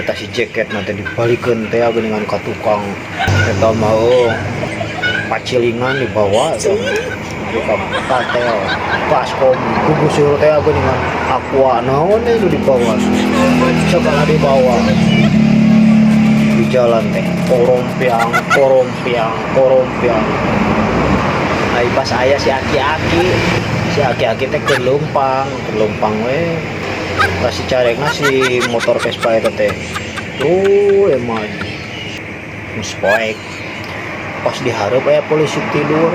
Eta si jaket nanti dibalikeun teh geuningan ka tukang. Eta mah oh, pacilingan dibawa teh. Ka katel baskom gugusur teh geuningan aqua naon teh nu dibawa. Segala dibawa. Di jalan teh korompiang korompiang korompiang. Ai pas aya si aki-aki, si aki-aki teh keur leumpang, keur leumpang we. Pas si carekna si motor Vespa eta teh. Tuh emang geus poek. Pas dihareup aya polisi tidur.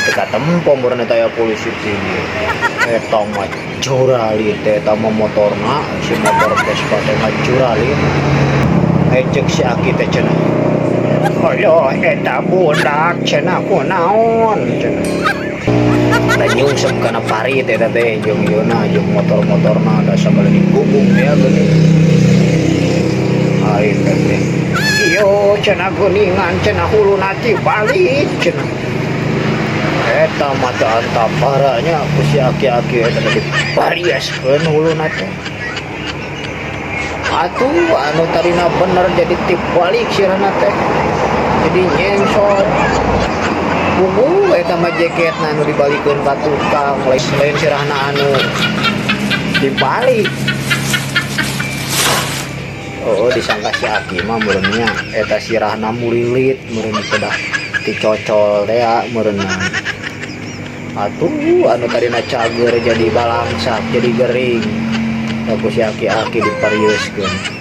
Teu katempo meureun eta aya polisi tidur. Eta mah juralit teh eta mah motorna, si motor Vespa teh mah juralit. Eh, cek si aki teh cenah. "Aloh, eta budak," cenah, "kunaon?" cenah. Da nyungsep kana parit eta teh jeung ieuna jeung motor-motorna da sagala diguguk teh geuning. Ai teh. "Iyo," cenah, "geuningan," cenah, "huluna tibalik," cenah. Eta mah teu antapara nya ku si aki-aki eta teh diparieskeun huluna teh. Atuh anu tadina bener jadi tibalik sirahna teh. Jadi nyengsot. Puguh eta mah jaketna anu dibalikeun ka tukang, lain lain sirahna anu dibalik. Oh, disangka si aki mah meureun nya eta sirahna murilit meureun kedah dicocol teh meureunna. Atuh anu tadina cager jadi balangsak, jadi gering. Ku si aki-aki diparieuskeun.